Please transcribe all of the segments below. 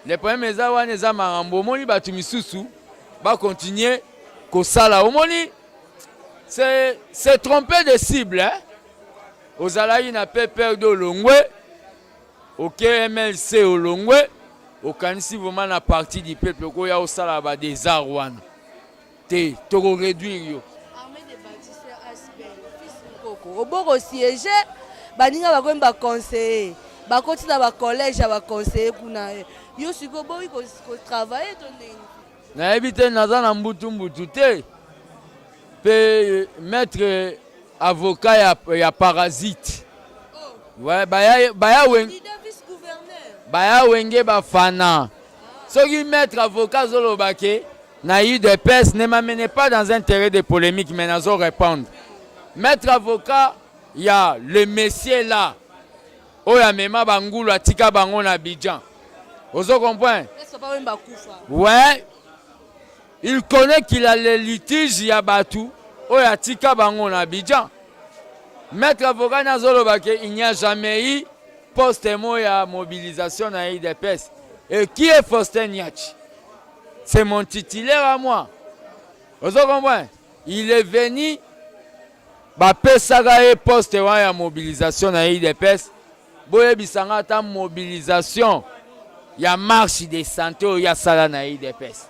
Le problème eza wana, eza makambo omoni bato misusu bacontinue kosala. Omoni, c'est tromper de cible, hein? Ozalaki na PPRD, olongwe, oke MLC, olongwe, okanisi vraiment na Parti du peuple okoya osala badésart wana te, tokoréduire yo. Armée de bâtisseurs ASBL, fils Mukoko, oboko siège, baninga bakomi baconseiller, bakoti na bacollège ya baconseiller kuna. Yo sikoyo oboyi kotravaille to ndenge? Nayebi te, naza na mbutu mbutu te. Mpe maître avocat ya parasite. Oh. Ouais, baya wenge. Leader, vice gouverneur. Baya wenge bafana. Soki maître avocat azoloba ke na UDPS, ne m'amenez pas dans un terrain de polémique, mais nazo répondre. Maître avocat ya le monsieur là oyo amema bangulu, atika bango na Abidjan, ozo comprendre? Est-ce papa Wemba akufa? Ouais, il connaît qu'il a le litige ya bato oyo atika bango na Abidjan. Maître avocat nazoloba ke il n'y a jamais eu poste moko ya mobilisation na UDPS. Et qui est Faustin Niachi? C'est mon titulaire à moi, ozo comprendre? Il est venu, bapesaka ye poste wana ya mobilisation na UDPS. Boyebisanga ata mobilisation ya marche de santé oyo asala na UDPS.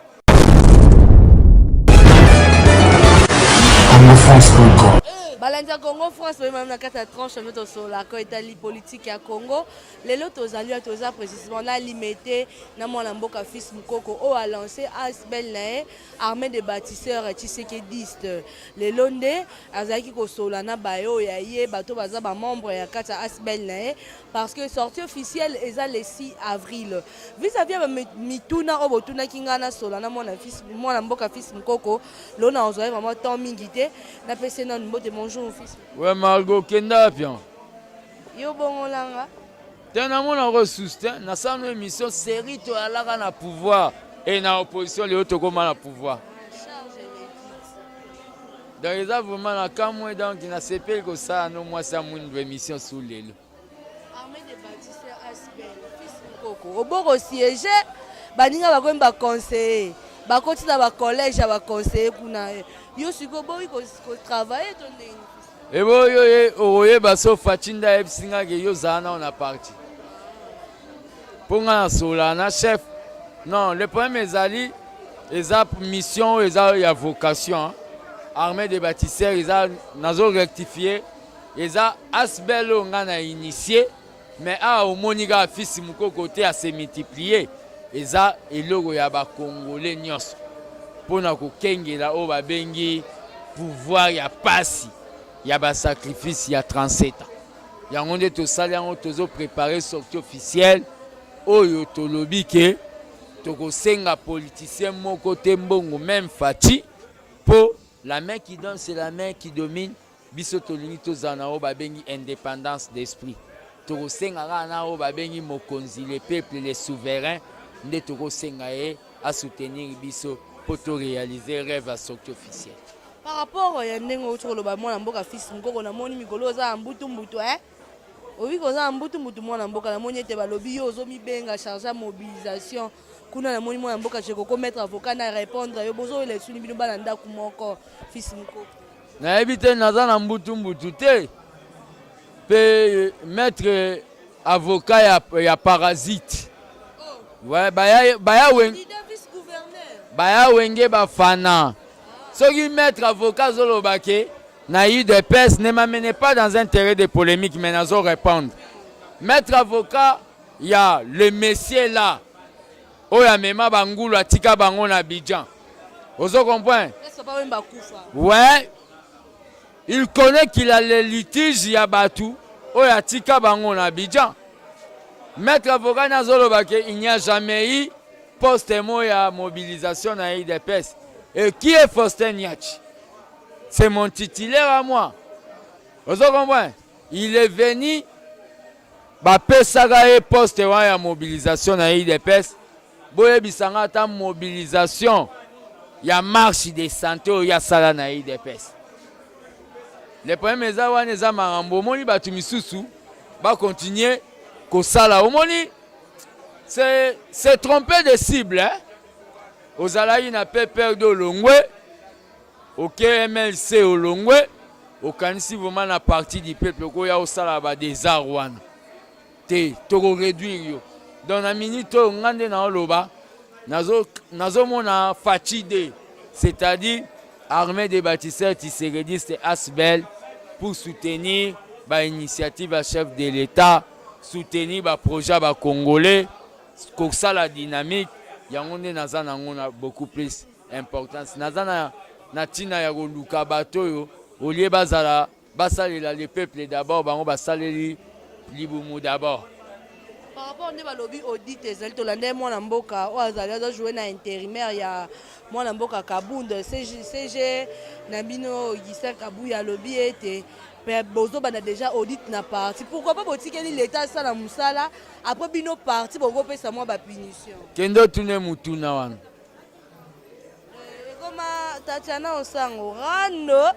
congofrance.com. Balandi ya Congo France, boyemami na kati ya tranche nde tosololaka etali politike ya Congo. Lelo tozali oyo toza précisement na Limete na mwana mboka fils Mukoko oyo alance ASBL na ye, Armée de bâtisseurs tshisekediste. Lelo nde azalaki kosolola na baye oyo ya ye, bato baza bamembre ya kati ya ASBL na ye, parce que sortie officielle eza le 6 avril. Vis-à-vis ya mituna oyo botunaki ngai, nasola na mwana fils, mwana mboka fils Mukoko. Lelo na ozwaki vraiment temps mingi te, napesi nanu mbote. Bonjour, fils. We Margo, kenda wapi? Yo bongolanga. Te, namonako susu te. Nasala no émission série, toyalaka na pouvoir e na opposition, lelo tokóma na pouvoir. Donc eza vraiment na kamwe. Donc nasepeli kosala no mwasi ya mwindu émission su lelo. Armée de bâtisseurs ASBL, fils Mukoko, oboko siège, baninga bakomi baconseiller, bakoti na bacollège ya baconseiller kuna. Yo sikoyo oboyi kotravaille to ndenge? Eboyo ye okoyeba so Fatshi nde ayebisi nga ke yo ozala nao na parti mpo nga nasololaka na chef. Non, le problème ezali, eza mission oyo eza ya vocation. Armée de bâtisseurs eza, nazo rectifie, eza ASBL oyo nga na initie, mais awa omoni kaka fils Mukoko te, ase multiplie. Eza eloko ya bakongole nyonso mpona kokengela oyo babengi pouvoir ya pasi ya basacrifice ya 37 ans. Yango nde tosali yango, tozoprépare sortie officielle oyo tolobi ke tokosenga politicien moko te mbongo, même Fatshi, mpo la main qui donne, c'est la main qui domine. Biso tolingi tozala na oyo babengi indépendance d'esprit. Tokosenga kaka na oyo babengi mokonzi, le peuple, le souverain, nde tokosenga ye asoutenir biso mpo toréaliser rêve ya sortie officielle. Par rapport ya ndenge outi koloba, mwana mboka fils Mukoko, namoni mikolo oza ya mbutu mbutu, eh? Oyebi koza na mbutu mbutu, mwana mboka. Namoni ete balobi yo ozomibenga charge ya mobilisation kuna. Namoni mwana mboka Jekoko, maître avocat, na répondre yo, bozoyela esuni bino bana ndako moko, fils Mukoko. Nayebi te, naza na mbutu mbutu te. Mpe maître avocat ya parasite. Ouais, Leader, vice gouverneur. Baya wenge bafana. Soki maître avocat azoloba ke na UDPS, ne m'amenez pas dans un terrain de polémique, mais nazo répondre. Maître avocat ya le monsieur là oyo amema bangulu, atika bango na Abidjan, ozo comprendre? Est-ce papa Wemba akufa? Ouais, il connaît qu'il a le litige ya bato oyo atika bango na Abidjan. Maître avocat nazoloba ke il n'y a jamais eu poste moko ya mobilisation na UDPS. Et qui est Faustin Niachi? C'est mon titulaire à moi, ozo comprendre? Il est venu, bapesaka ye poste wana ya mobilisation na UDPS. Boyebisanga ata mobilisation ya marche de santé oyo asala na UDPS. Le problème eza wana, eza makambo omoni bato misusu bakontinue kosala. Omoni, C'est se tromper de cible hein? Ozalaki na PPRD olongwe, oke MLC olongwe, okanisi vraiment na parti du peuple okoya osala ba desart wana te, toko réduire yo. Donc na minute oyo nga nde naoloba nazomona Fatshi de, c'est-à-dire armée des bâtisseurs tshisekedistes ASBL pour soutenir ba initiative ya chef de l'État, soutenir ba projet ya ba congolais, kosala dynamique yango nde naza nango na beaucoup plus importance. Naza na ntina ya koluka bato oyo olie bazala basalela le peuple d'abord, bango basaleli libumu d'abord. Par rapport nde balobi audit ezali, tolanda ye mwana mboka oyo azali azojoue na intérimaire ya mwana mboka Kabund, CG na bino Gisèle Kabuya, alobi ete bozobanda déjà audit na parti. Pourquoi pas botikeli l'État asala mosala, après bino parti bokopesa mwa bapunition? Kende otune mutuna wana. Ekoma Tatiana Osango rando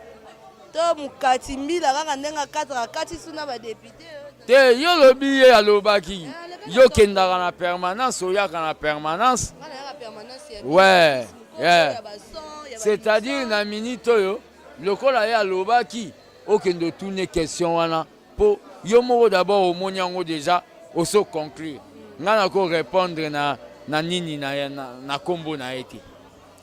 to mokati mbila kaka ndenge akataka akati suna badéputé. Te, yo lobi ye alobaki, yo kendaka na permanence, oyaka na permanence. Ouais, yeah. C'est-à-dire na minute oyo lokola ye alobaki, okende otune question wana mpo yo moko d'abord omoni yango déjà, oso conclure. Ngai nako répondre na nini na nkombo na ye te.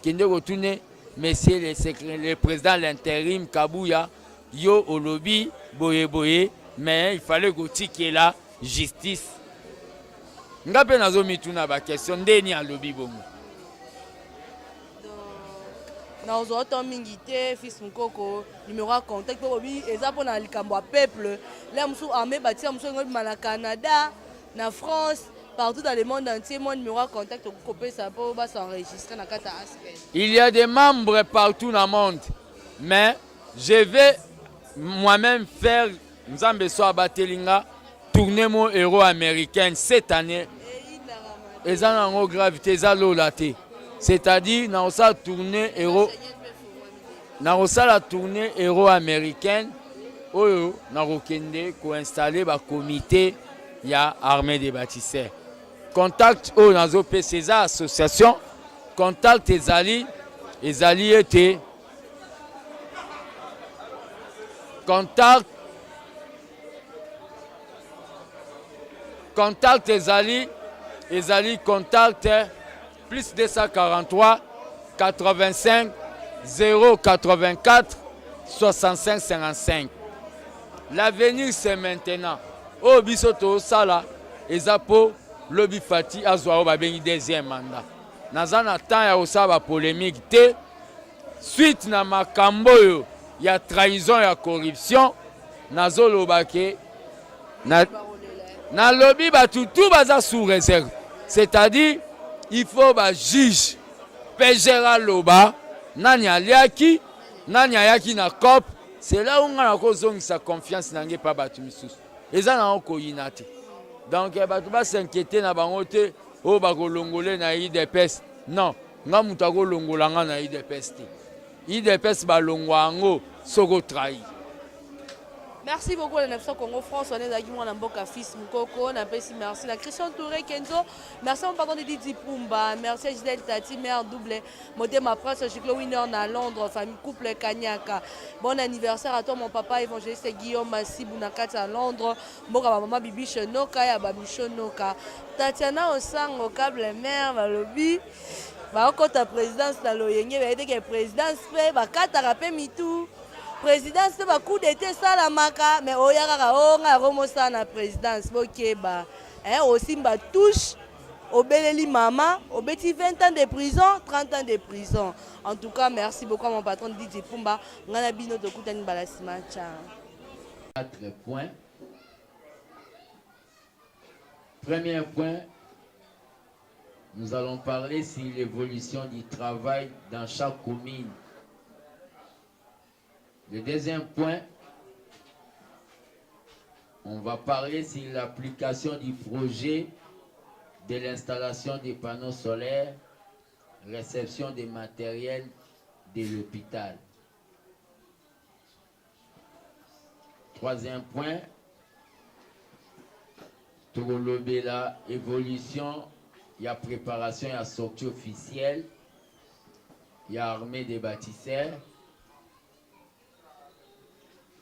Kende kotune monsieur le président l'intérim Kabuya. Yo olobi boye boye, mais il fallait kotikela justice. Nga mpe nazomituna baquestion ndeni alobi bongo. Nazwa to mingi te. Fils Mokoko, numéro ya contact mpo bobi eza mpona likambo ya peuple le mosusu armée batia mosusu yango ebima na Canada, na France, partout dans le monde entier. Mwa numéro ya contact okopesa mpo bas'enregistre na kati ya ASBL. Il y a des membres partout dans le monde, mais je vais moi-même faire, Nzambe so abateli nga, tournée mo euro américaine cette année. Eza nango grave te, eza lola te. C'est-à-dire nakosala tournée euro, nakosala tournée euro américaine oyo nakokende koinstalle bacomité ya armée des bâtisseurs. Contact oyo nazopesa eza association. Contact ezali ete contact ezali contact plus 243 85 084 65 55. L'avenir, c'est maintenant. Oyo biso tosala eza mpo lobi Fatshi azwa oyo babengi deuxième mandat. Naza na temps ya kosala bapolémique te suite na makambo oyo ya trahison, ya corruption. Nazoloba ke nalobi bato tu baza sous réserve, c'est-à-dire il faut bajuge PGR aloba nani aliaki, nani ayaki na cope. C'est là où nga nakozongisa confiance na ngai epa bato misusu. Eza nango koyina te. Donc bato bas'inquiéter na bango te oyo bakolongole na UDPS. Non, nga moto akolongola nga na UDPS te. UDPS balongwa yango soki otrahir. Merci beaucoup na biso Congo France wana ezalaki mwana mboka Fils Mokoko. Napesi merci na Christian Touré Kenzo, merci mon pardon de Didi Pumba, merci à Gisèle Tati mère double motema, Prince Giclo Winner na Londres, famille couple Kanyaka. Bon anniversaire à toi, mon papa évangéliste Guillaume Masibu na kati ya Londres, mboka ba mama Bibi Shenoka ya Babi Shenoka. Tatiana Osango câble mère, balobi bakota présidence na loyenge, bayeteke présidence mpe bakataka mpe mitu, présidence mpe bacoup d'état esalamaka. Mais oya kaka o ngai akomosala na présidence, bokeba osimba touche, obeleli mama, obeti 20 ans de prison, 30 ans de prison. En tout cas, merci beaucoup à mon patron DJ Pumba. Ngai na bino tokutani mbala nsima. Ciao. Quatre points. Premier point, nous allons parler sur l'évolution du travail dans chaque commune. Le deuxième point, on va parler sur l'application du projet de l'installation des panneaux solaires, réception des matériels de l'hôpital. Troisième point, tokolobela évolution. ya préparation ya sortie officielle ya armée des bâtisseurs,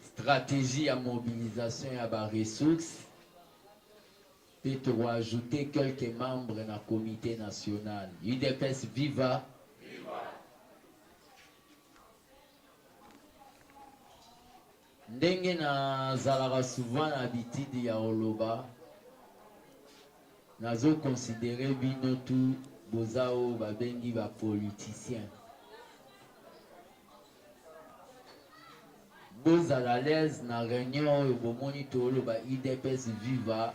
stratégie ya mobilisation ya ba ressources mpe tokoajoute quelques membres na comité national. UDPS viva! Ndenge nazalaka souvent na habitude ya koloba, nazo considerer bino tout boza oyo babengi ba politiciens. Bozala à l'aise na reunion oyo bomoni toloba UDPS viva,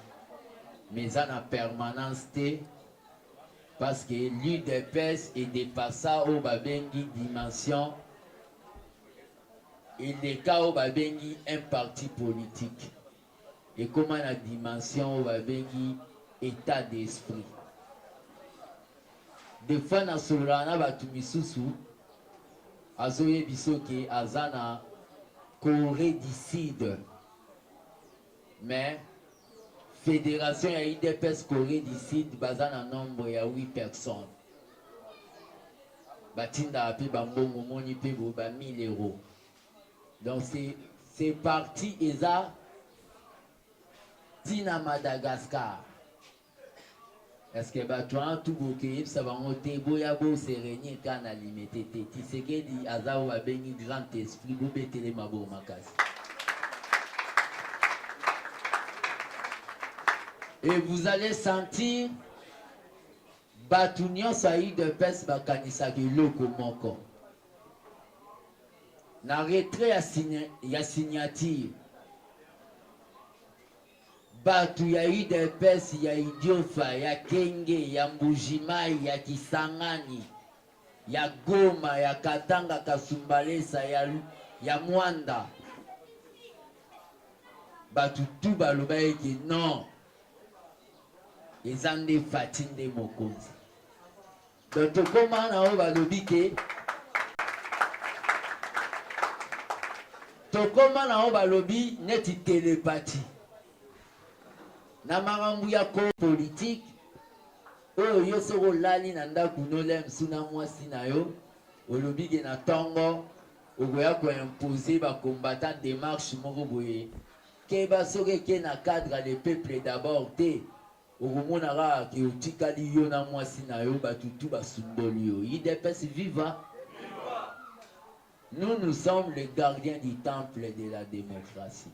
mais eza na permanence te parce que l'UDPS edepassa oyo babengi dimension Eleka oyo babengi un parti politique, ekoma na dimension oyo babengi etat d'esprit. Des fois nasololaka na batu misusu, azoyebiso ke aza na Coree du Sud, mais federation ya udps Coree du Sud baza na nombre ya 8 personnes. Batindaka pe ba mbongo omoni pe bo ba 1000 euros donc c'est c'est parti eza ti na Madagascar. Est-ce que bato wana tu bokeyebisa bango te boya bo se réunir kaka na limete te? Tshisekedi aza oyo babengi grand esprit, bobetele maboko makasi. Et vous allez sentir Batu nionso ya udps bakanisaka eloko moko. Na retrait ya signature, batu ya udps ya Idiofa, ya Kenge, ya Mbuji-Mayi, ya Kisangani, ya Goma, ya Katanga, Kasumbalesa, ya Muanda, batu tout baloba ete non. Eza nde Fatshi nde mokonzi. Donc tokoma na oyo balobi ke tokoma na oyo balobi neti telepathie na makambo ya ko politique oyo yo soki olali na ndako nolemsu na mwasi na yo olobi ke na ntongo okoya ko imposer ba combattant demarche moko boye. Keba soki eke na cadre ya le peuple d'abord te, okomona kaka ke otikali yo na mwasi na yo, batu tout basundoli yo. Udps viva! Nous, nous sommes les gardiens du temple de la democratie.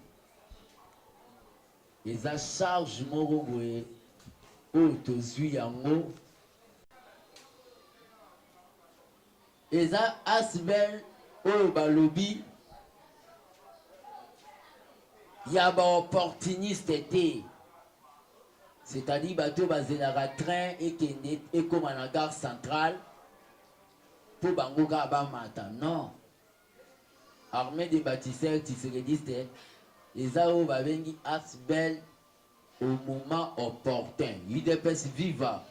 Eza charge moko boye oyo tozwi yango. Eza asbl oyo balobi ya ba opportuniste te, c'est à dire bato oyo bazelaka train ekende ekoma na gare centrale mpo bango kaka bamata. Non, armee de bâtisseurs tshisekediste eza oyo babengi asbl au moment opportun. Udps viva!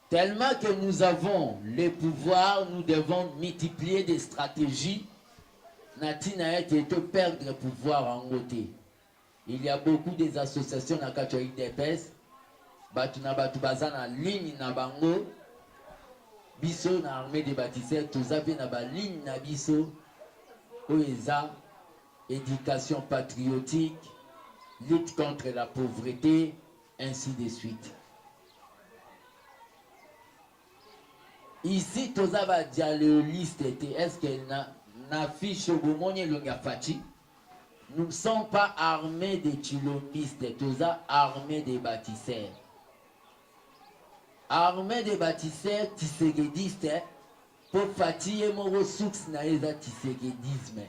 Tellement que nous avons le pouvoir, nous devons multiplier des stratégies na tina ete to perdre pouvoir yango te. Il y a beaucoup des associations na kati ya UDPS, bato na bato baza na ligne na bango. Biso na armée des bâtisseurs toza pe na ba ligne na biso oyo eza éducation patriotique, lutte contre la pauvreté, ainsi de suite. Ici toza ba dialeoliste te. Est-ce que na, na fiche bomoni elongi ya Fatshi? Nous ne sommes pas armés de chilombistes, toza armés de bâtisseurs. Armée de bâtisseurs tshisekediste po Fatshi ye moko source na ye eza tshisekedisme.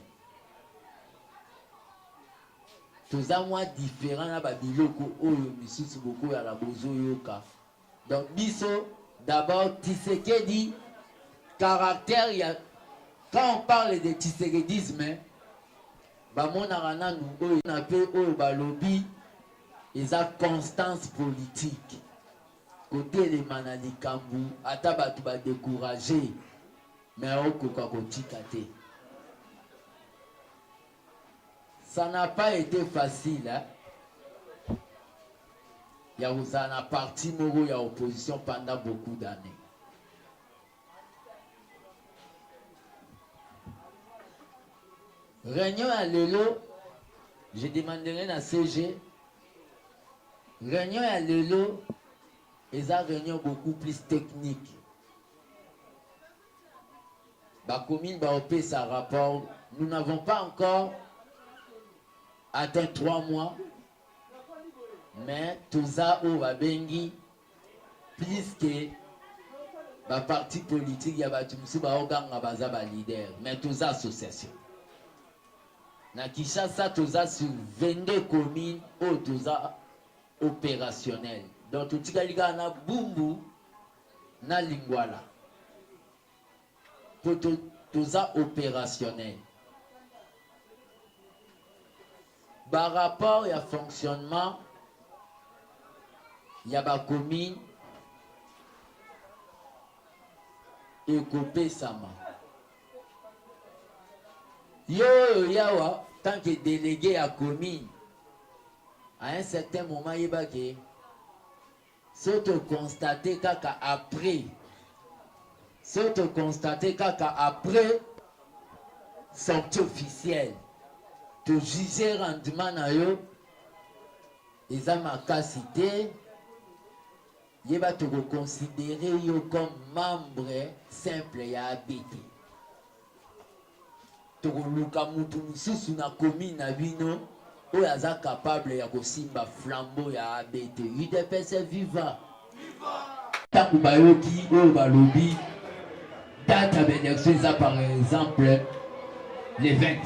Toza mwa different na ba biloko oyo misusu bokoyaka bozoyoka. Donc biso d'abord Tshisekedi caractère ya quand on parle de tshisekedisme bamonaka nanu oyo na pe oyo balobi eza constance politique kotelema na likambo ata bato ba decourager mais okoka kotika te. Ça n'a pas été facile hein? ya kozala na parti moko ya opposition pendant beaucoup d'années. Réunion ya lelo, je demanderai na CG, réunion ya lelo eza réunion beaucoup plus technique. Ba commune baopesa rapport, nous n'avons pas encore atteint 3 mois, mais toza oyo babengi plus que ba parti politique ya bato mosusu baoganga baza ba leader, mais toza association. Na Kinshasa toza sur 22 communes oyo toza opérationnel, donc totikali kaka na Bumbu na Lingwala po toza opérationnel. Ba rapport ya fonctionnement ya ba commune ekopesama. Yo oyo yawa tant que délégué ya commune, à un certain moment yeba ke so to constate kaka après, so to constate kaka après sortie officielle, to juger rendement na yo eza makasi te, yeba toko considérer yo comme membre simple ya ABT. Tokoluka mutu mosusu na commune na bino oyo aza capable ya kosimba flambeau ya ABT. UDPS viva! Ntango bayoki oyo balobi date ya baélection eza par exemple le 20,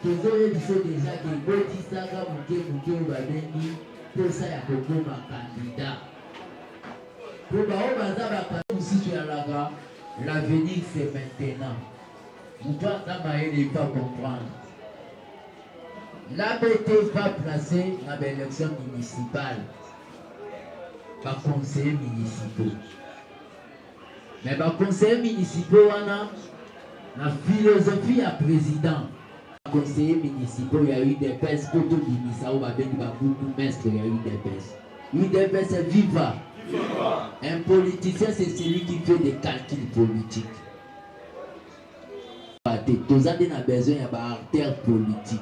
tozoyebisa deja ke botisaka moke moke oyo babengi mposa ya kokoma candidat, mpo baoyo baza bakandi mosusu yalaka l'avenir c'est maintenant. Moto aza mayele il faut comprendre. L'ABT va placer na baélection municipale baconseillers municipaux, mais baconseillers municipaux wana na philosophie ya président, conseillers municipaux ya UDPS mpo tobimisa oyo babengi babourgmestre ya UDPS. UDPS viva! Un politicien, c'est celui qui fait des calculs politiques. Te, toza nde na besoin ya baartère politique.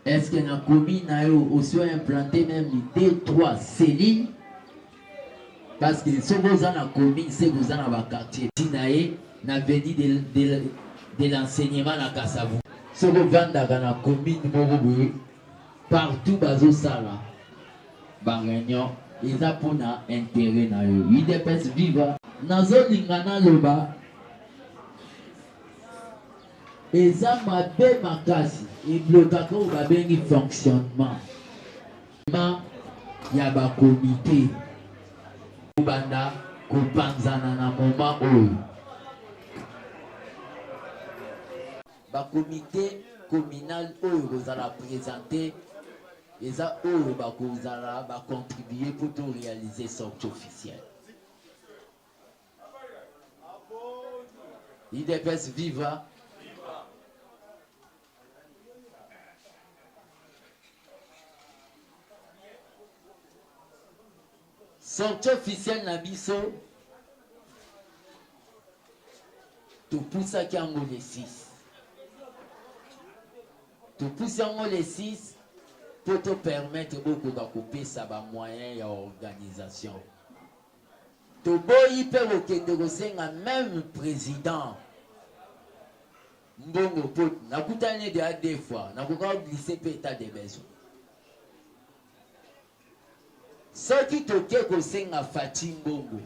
Est-ce que na commune na yo osi implanté même 2 3 cellules? Parce que soki oza na commune, c'est que oza na baquartier ntina ye na avenue de l'enseignement na Kasavu. Soki ovandaka na commune moko boye, partout bazosala ba réunion eza mpona intérêt na yo. UDPS viva! Nazolinga naloba eza mabe makasi, eblokaka oyo babengi fonctionnement ya bakomite kobanda kopanzana na moment oyo. Bakomite communal oyo kozala présente eza oyo bakozala bacontribue mpo to réaliser sortie officielle. UDPS viva! Sortie officielle na biso topusaki yango le 6, topusi yango le 6 mpo topermettre bokoka kopesa bamoyen ya organisation. Toboyi mpe kokende kosenga même président mbongo, mpo nakutani deja deux fois, nakoka koglisse mpe état de besoin. Soki toke kosenga Fatshi mbongo,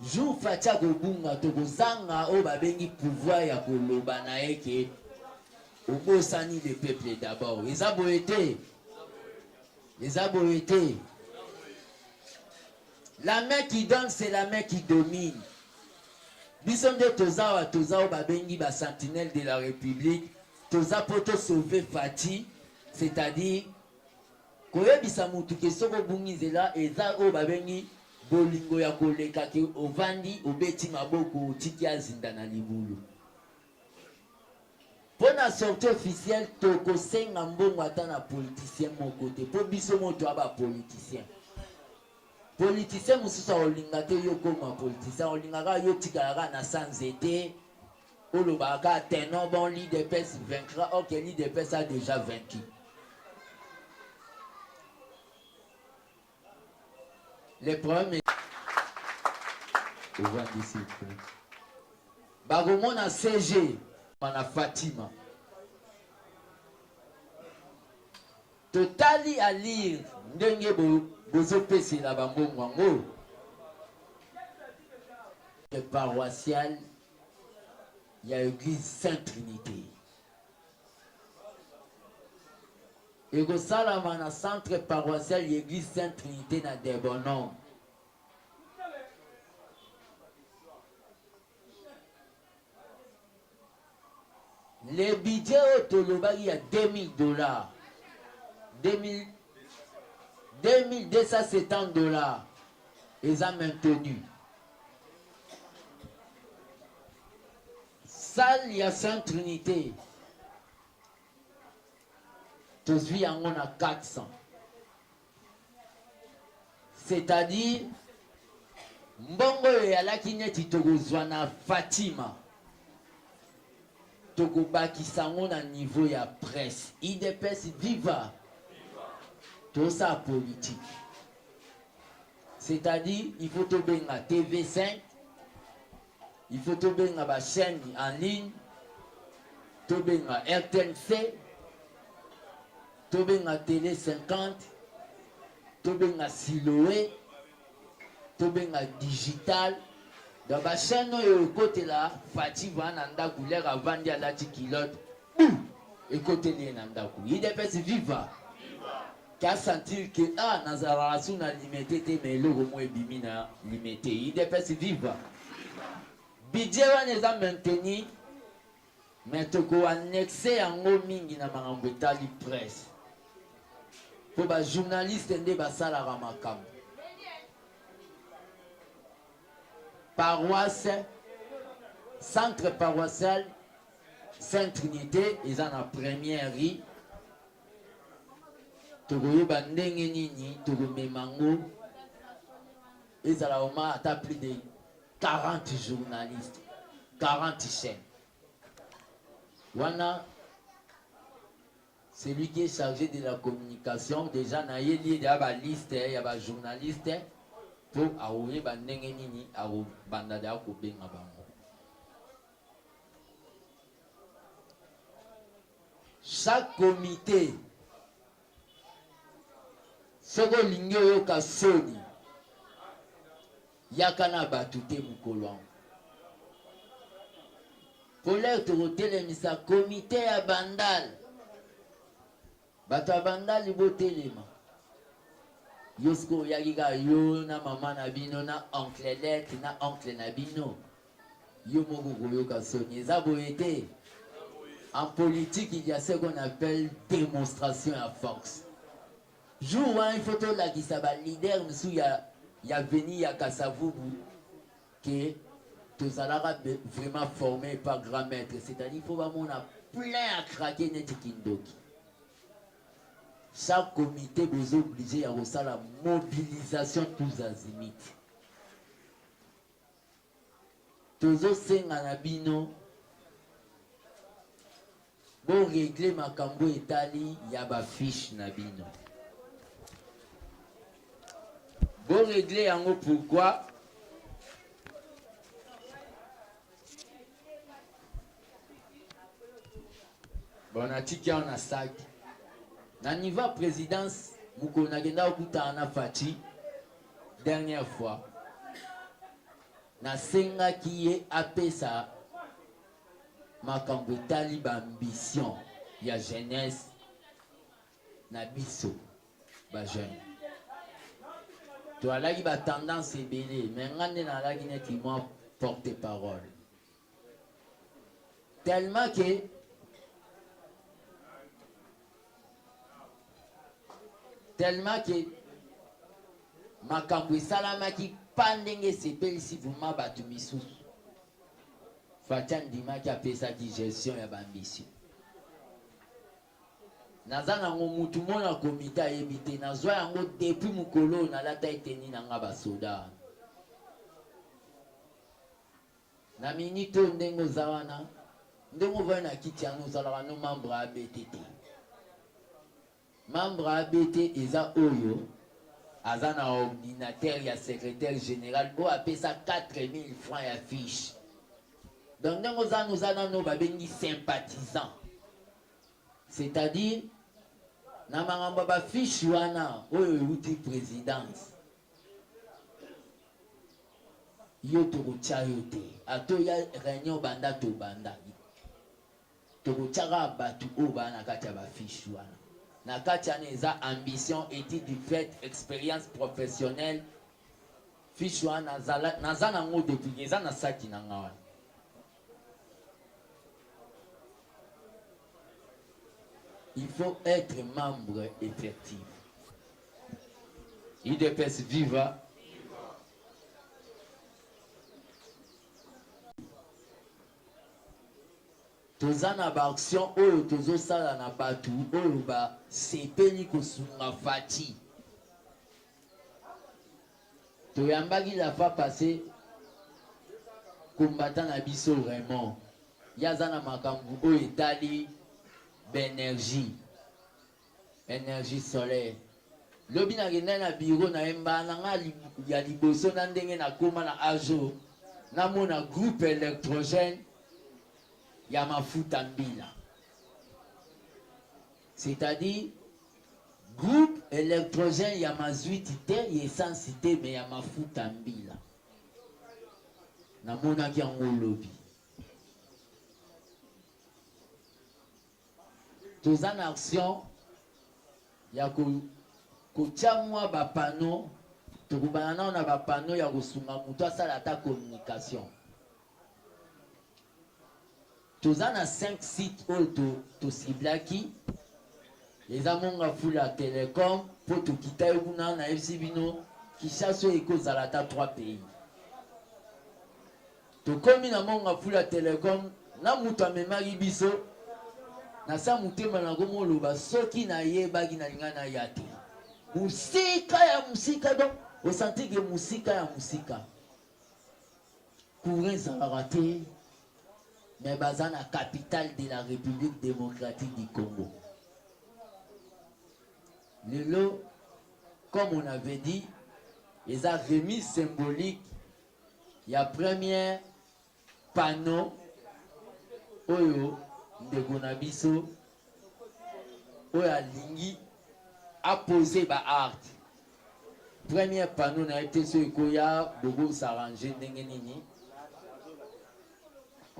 jour Fatshi akobunga, tokozanga oyo babengi pouvoir ya koloba na ye ke obosani le peuple d'abord. Eza boye te, eza boye te. La main qui donne, c'est la main qui domine. Biso nde toza wa, toza oyo babengi ba sentinelle de la République, toza po to sauver Fatshi, c'est-à-dire koyebisa mutu ke soki obungi nzela eza oyo babengi bolingo ya koleka ke ovandi obeti maboko otiki azinda na libulu. Tosala sortie officielle tokosenga mbongo ata na politicien moko te po biso moko toa ba politicien. Politicien mosusu akolinga te yo okoma politicien, akolinga kaka yo otikala kaka na sa nzete, olobaka kaka tenons bon l'UDPS vaincra, or que l'UDPS a dejà vaincu. Le problème est ovandisi bakomona CG na Fatima Totali allure ndenge bozo pesela ba mbongo yango. Paroissial ya eglise Sainte Trinite. Ekosalama na centre paroissial ya eglise Sainte Trinite na Debonhomme. Le budget oyo tolobaki ya 2000 dollars, 2000, 2270 dollars eza maintenu. Salle ya Sainte Trinité tozwi yango na 400. C'est-à-dire mbongo oyo eyalaki neti tokozwa na Fatima tokobakisa yango na niveau ya presse. Udps viva! Tosala politique. C'est-à-dire il faut tobenga TV5, il faut tobenga ba chaîne en ligne, tobenga RTNC, tobenga Tele 50, tobenga Siloe, tobenga digital. Donc ba chaîne oyo ekotela Fatshi va na ndaku lere avandi alati culotte ekoteli ye na ndaku. Udps viva! Ka sentir que ah nazalaka su na limete te mais eloko moko ebimi na limete. Udps viva! Budget wana eza maintenu mais toko annexe yango mingi na makambo etali presse po ba journaliste nde basalaka makambo. Paroisse, centre paroissial Sainte Trinité eza na première rue. Tokoyeba ndenge nini tokomema yango ezala oma ata plus de 40 journalistes, 40 chaînes. Wana celui qui est chargé de la communication déjà nayeli ye deja ba liste ya ba journalistes po akoyeba ndenge nini akobanda deja kobenga bango. Chaque comite soki olingi oyoka soni yaka na bato te mokolo yango polere tokotelemisa komite ya bandal bato ya bandali botelema yo sikoyo oyaki kaka yo na mama na bino na oncle lete na oncle na bino Yo moko okoyoka soni. Eza boye te. En politique, il y a ce qu'on appelle démonstration ya force. Jour wana il faut tolakisa ba leader mosusu ya ya veni ya Kasavubu que tozalaka vraiment formé par grand maître. C'est-à-dire il faut bamona plein à craquer neti kindoki. Chaque comité bozo obligé ya kosala mobilisation tous azimuts. Tozo senga na bino bo regler makambo etali ya ba fiches na bino. Bo regler yango pourquoi? Bon, natiki awa na sac. Na niveau ya présidence, mokolo nakenda kokutana na Fatshi dernière fois, nasengaki ye apesa makambo etali ba ambition ya jeunesse na biso ba jeune. Toalaki ba tendance ebele, mais nga nde nalaki neti mwa porte parole. Tellement que tellement que makambo esalamaki pa ndenge esepelisi vraiment bato misusu. Fatshi andimaki apesaki gestion ya ba ambition. Naza nango mutu moko na comite ayebi te nazwa yango depuis mukolo oyo nalata eteni na nga ba soda wana na minute oyo ndenge oza wana ndenge ovandi na kiti wana ozalaka no membre ya ABT te membre ya ABT eza oyo aza na ordinateur ya secretaire general oyo apesa 4000 francs ya fiche donc ndenge oza wana oza nano babengi sympathisant. C'est à dire na makambo ya ba fiches wana oyo ewuti presidence yo tokotia yo te ata oya reunion banda tobanda tokotia kaka bato oyo baa na kati ya ba fiches wana na kati wana eza ambition etude faite experience professionnelle fiche wana naza nango depuis eza na saki na nga wana. Il faut etre membre effectif. Udps viva. Toza na ba action oyo tozosala na bato oyo basepeli kosunga Fatshi. Toyambaki la fois passe combattant na biso Raymond ye aza na makambu oyo etali ba energie energie solaire lobi nakendaki na bureau na ye mbala na nga ya liboso na ndenge nakoma na ajo namona groupe electrogène ya mafuta mbila C'est-à-dire groupe electrogène ya mazuiti te, ya essence te, mais ya mafuta mbila. Namonaki yango lobi. Toza na action ya kotia mwa ba panneaux, tokobanda nao na ba panneaux ya kosunga moto asala ata communication. Toza na 5 sites oyo to to ciblaki eza monga fula telecom po tokita yo kuna nayebisi bino Kinshasa oyo ekozala ata 3 pays tokomi na monga fula telecom na moto amemaki biso na sa motema nakomoloba soki nayebaki nalinga naya te mosika ya mosika donc osanti ke mosika ya mosika Courant ezalaka te mais baza na capitale de la Republique democratique du Congo. Lelo comme on avait dit eza remise symbolique ya première panneau oyo ndeko na biso oyo alingi apose ba art Premier panneau na ye te soki ekoya boko s'arranger ndenge nini?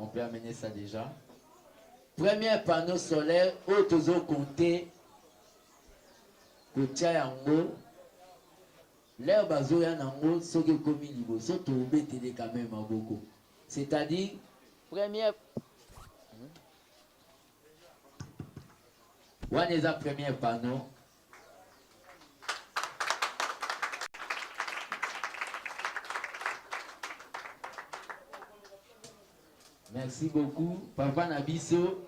On peut amener ça déjà. Premier panneau solaire oyo tozo compter kotia yango l'heure bazoya nango soki ekomi liboso tobetele quand même maboko. C'est-à-dire première wana eza premier panneau. Merci beaucoup papa na biso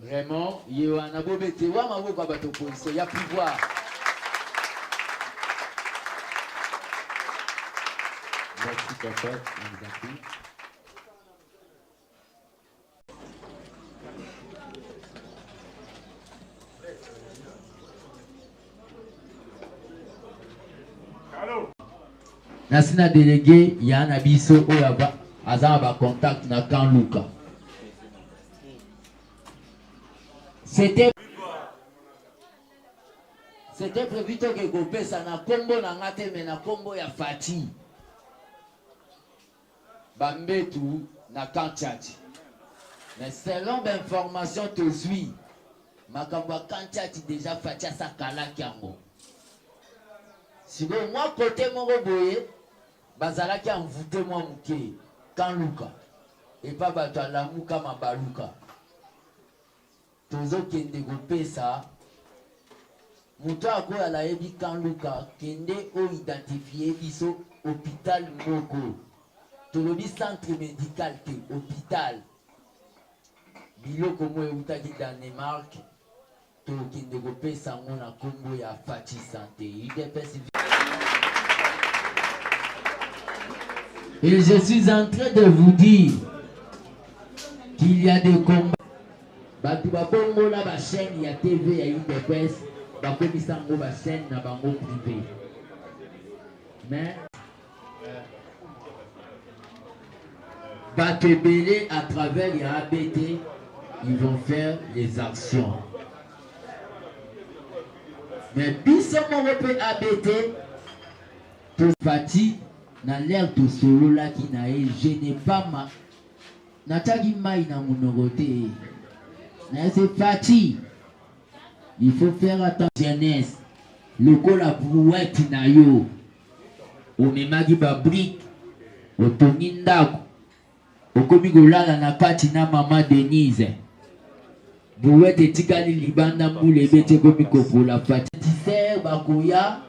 vraiment ye wana bobete wa maboko ya bato opposition ya pouvoir. Merci papa, on vous en prie. Nasi na delege ya na biso oyo aza na ba contact na camp Luka. C'était C'était prévu toke kopesa na kombo na nga te mais na kombo ya Fatshi. Ba mbetu na camp Tshatshi. Mais selon ba informations tozui, makambo ya camp Tshatshi dejà Fatshi asi akalaki yango. Sikoyo mwa cote moko boye bazalaki envoute mwa muke, camp Luka, epa bato ya Lamuka mabaluka. Tozo kende kopesa moto akoyala ayebi camp Luka kende o identifier biso hopital moko tolobi centre medical te hopital biloko mo ewutaki Danemark. Tokende kopesa yango na kombo ya Fatshi Sante. Udps Et je suis en train de vous dire qu'il y a des combats. Bato babongola ba chaîne ya TV ya UDPS bakomisa yango ba chaîne na bango privé. Mais Bato ebele à travers ya ABT ils vont faire les actions. Mais biso moko mpe ABT tofati na l'air tosololaki na ye je n'ai pas ma natiaki mai na monoko te na ye se Fatshi il faut faire attention jeunesse lokola brouette na yo Omemaki ba briques, otongi ndako, okomi kolala na kati na mama Denise. Brouette etikali libanda, mbula ebeti ekomi kopola. Investisseur bakoya,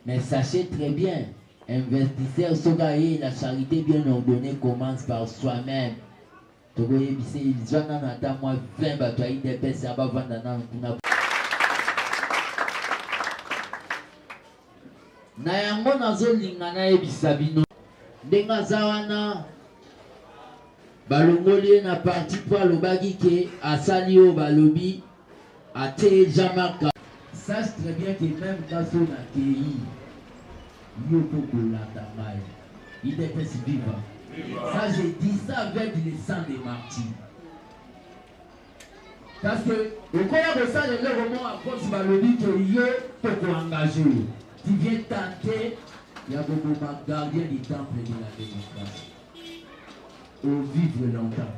mais sachez très bien, investisseur soki aye, la charité bien ordonnée commence par soi-même. Tokoyebisa ye zwa nanu ata mwa 20 bato ya udps ya bavanda nanu kuna. Na yango nazolinga nayebisa bino ndenge aza wana balongoli ye na parti mpo alobaki ke asali oyo balobi atie Jean-Marc. Sache très bien que meme nga so nakeyi yo mpo kolanda ngai. Udps viva. Ça je dis ça avec le sang des martyrs. Parce que okoya kosala eloko moko à cause balobi ke yo tokoengage yo. Tu viens tenter ya koboma gardien du temple de la démocratie. Au vivre longtemps.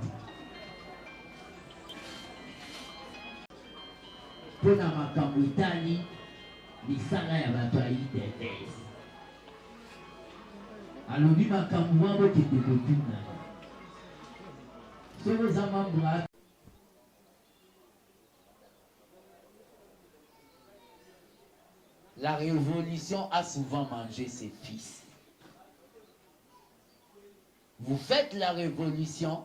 Mpo na makambo etali misala ya bato ya udps. Alobi makambo wana bokende kotuna ye. Soki oza membre ya La révolution a souvent mangé ses fils. Vous faites la révolution,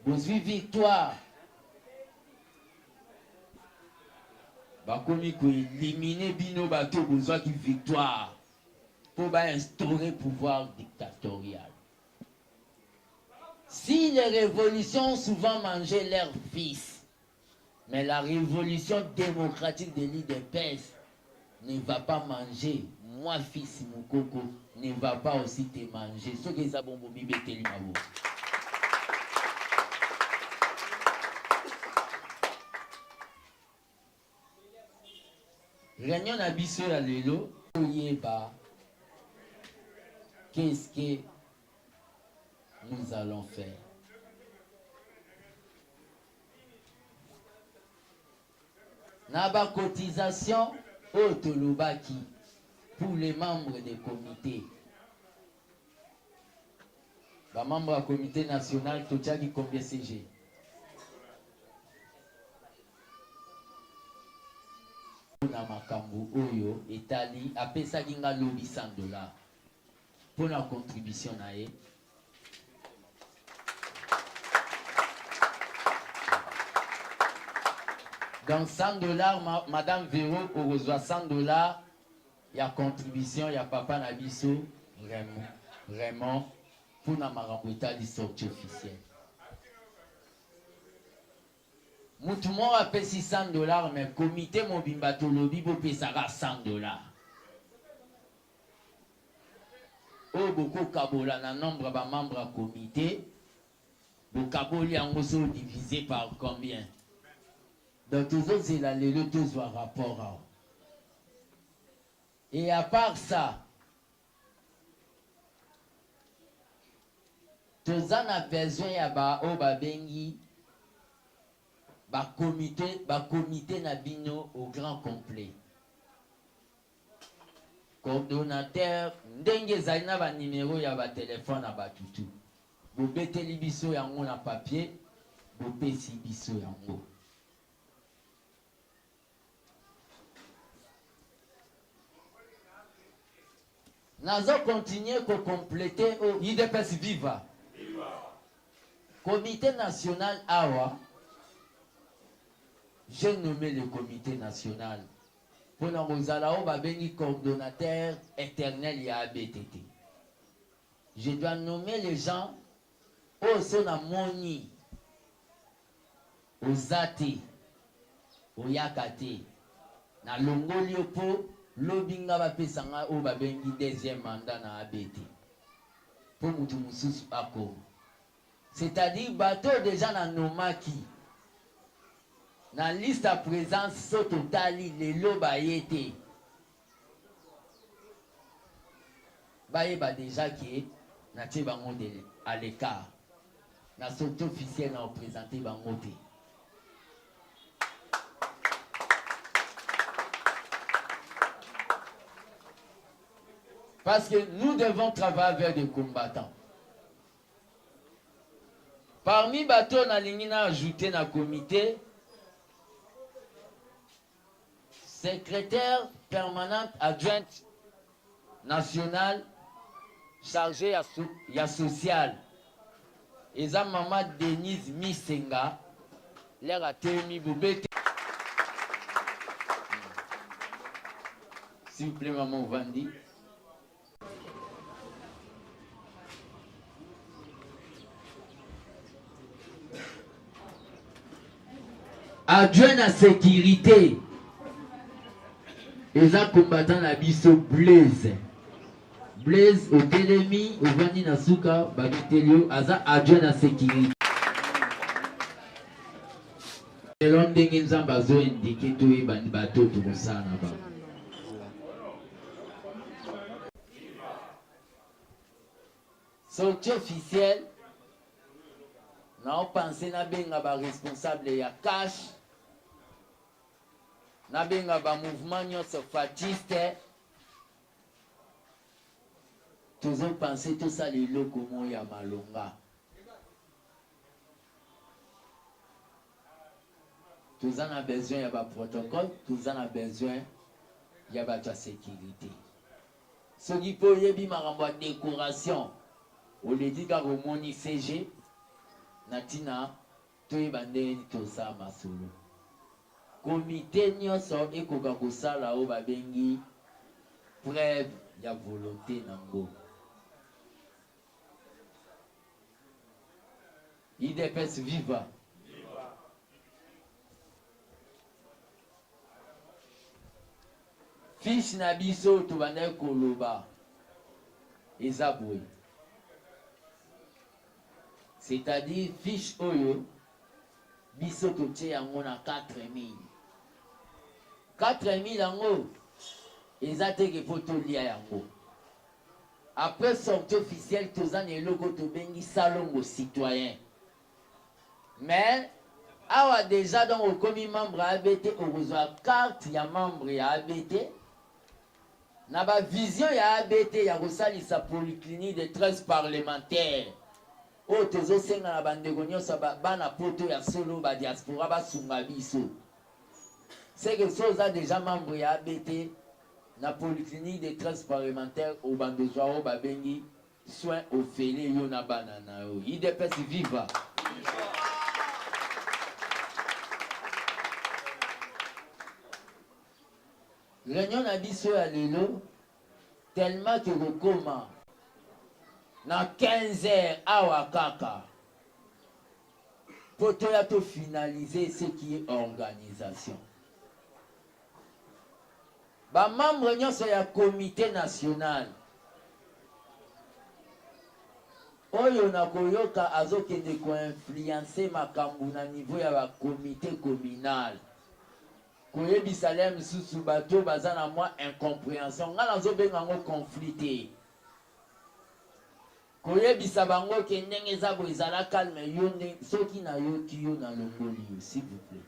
bozwi victoire, bakomi ko éliminer bino bato bozwaki victoire mpo ba instaurer pouvoir dictatorial. Si les révolutions ont souvent mangé leurs fils, mais la révolution démocratique de l'UDPS ne va pas manger moi fils Mukoko ne va pas aussi te manger soki eza bongo mibeteli maboko. Réunion na biso ya lelo toyeba qu'est-ce que nous allons faire. Na ba cotisations oyo tolobaki pour les membres de comite, ba membres ya comite national totiaki combien CG? Na makambo oyo etali apesaki nga lobi 100 dollars mpo na contribution na ye. Donc 100 dollars ma, madame Vero okozwa 100 dollars ya contribution ya papa na biso Raymond Raymond mpo na makambo etali sortie officielle. Mutu moko apesi 100 dollars mais comite mobimba tolobi bopesaka 100 dollars. Oyo bokokabola na nombre ya ba membres ya comite, bokaboli yango so divise par combien? Donc tozozela lelo tozwa rapport awa. Et à part ça, toza na besoin ya ba oyo babengi ba comite, ba comite na bino au grand complet. Coordonateur ndenge ezali na ba numero ya ba telephone na batu tout bobeteli biso yango na papier bopesi biso yango. Nazo continuer ko completer oyo udps viva. Comite national awa. J'ai nomme le comite national pona kozala oyo babengi coordonateur eternel ya ABTT. Je dois nommer les gens oyo so namoni oza te, oyaka te, nalongoli yo po lobi nga bapesa nga oyo babengi deuxième mandat na ABT po mutu mosusu akoma. C'est à dire bato oyo dejà na nommaki na liste ya presence so totali lelo baye te, bayeba dejà que natie bango de à l'ecart na sortie officielle nako presenter bango te. Parce que nous devons travailler avec des combattants. Parmi bato oyo nalingi na ajouter na comite, secretaire permanente adjointe nationale chargee ya, so, ya social eza mama Denise Misenga lere atelemi bobete. S'il vous plaît maman ovandi. Adjoint na securite eza combattant na biso Blaise. Blaise otelemi ovandi na suka babeteli yo aza adjoint na securite. Selon ndenge Nzambe azo indique toyeba bato tokosala na bango. Sortie officielle nao pense nabenga ba responsable ya cash nabenga ba mouvement nyonso fatiste tozo pense tosala eloko moko ya malonga toza na besoin ya ba protocole toza na besoin ya bato ya securite Soki pe oyebi makambo ya decoration oleki kaka omoni CG na tina toyeba ndenge nini tosala masolo. Comite nionso ekoka kosala oyo babengi preuve ya volonte nango. Udps viva! Fiche na biso oyo tobandaki koloba eza boye, c'est à dire fiche oyo biso totie yango na 4000. 4000 yango eza te ke po tolia yango. Après sortie officielle toza na eloko tobengi salongo citoyen. Mais awa dejà donc okomi membre ya ABT okozwa carte ya membre ya ABT na ba vision ya ABT ya kosalisa polyclinique de 13 parlementaires oyo tozosenga na bandeko nyonso bana poto ya solo ba diaspora basunga biso seke so oza dejà membre ya ABT na polyclinique de 13 parlementaires obanda ozwa oyo babengi Soin ofele yo na bana na yo. Udps viva. Réunion na biso ya lelo tellement que kokoma na 15 heures awa kaka po toya to finaliser ce qui est organisation. Ba membres nionso ya comite national oyo nakoyoka azokende ko influencer makambu na niveau ya ba comite communal koyebisa lè misusu batu oyo baza na mwa incomprehension nga nazobenga yango conflit te koyebisa bango ke ndenge eza boye zala calme yo nde soki nayoki yo nalongoli yo s'il vous plait.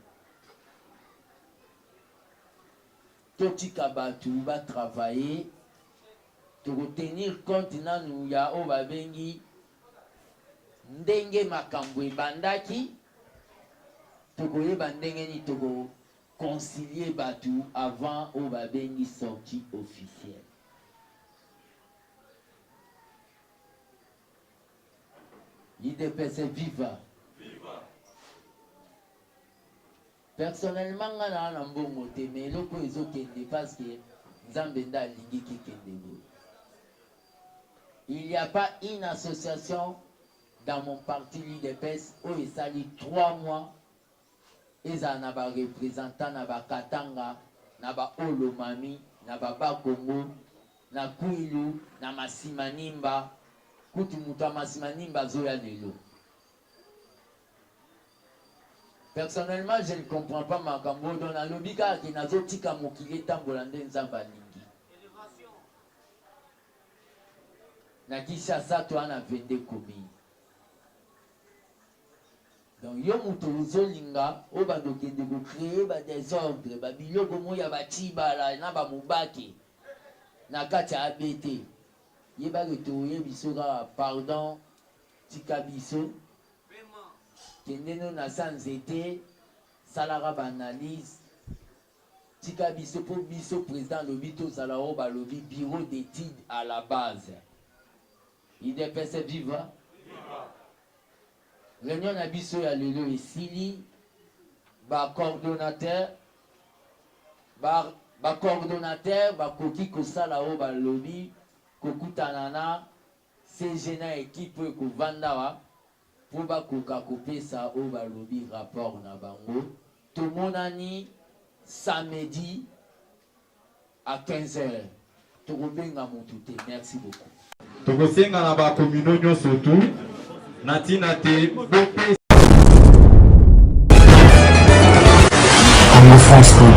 Totika batu ba travailler, toko tenir compte nanu ya oyo babengi ndenge makambo ebandaki, tokoyeba ndenge nini toko concilier batu avant oyo babengi sortie officielle. Udps viva! Personnellement nga naa na mbongo te, mais eloko oyo ezokende parce que Nzambe nde alingi kikende boye. Il y a pas une association dans mon parti, l'UDPS, oyo esali 3 mois ezala na ba representant na ba Katanga, na ba Haut-Lomami, na ba Bas-Congo, na Kwilu, na Masimanimba. Kutu moto ya Masimanimba azoya lelo. Personnellement, je ne comprends pas makambo oyo. Donc nalobi kaka ke nazotika mokili etambola nde Nzambe alingi. Na Kinshasa toa na 22 commune. Donc yo moto ozolinga obanda okende kocree ba desordre, ba biloko moko ya bacibala na bamobake na kati ya ABT, yebake toyebi so kaka pardon, tika biso, kende no na sa nzete, salaka ba analyse, tika biso, mpo biso président alobi tozala oyo balobi bureau d'étude à la base. UDPS viva! Réunion na biso ya lelo esili. Bacoordonnateur bacoordonnateur bakoki kosala oyo balobi, kokutana na CG na équipe oyo ekovanda awa mpo bakoka kopesa oyo balobi rapport na bango. Tomonani samedi à 15 heures, tokobenga motu te. Merci beaucoup. Tokosenga na bacommunaux nyonso tu na ntina te bopesa congofrance.com.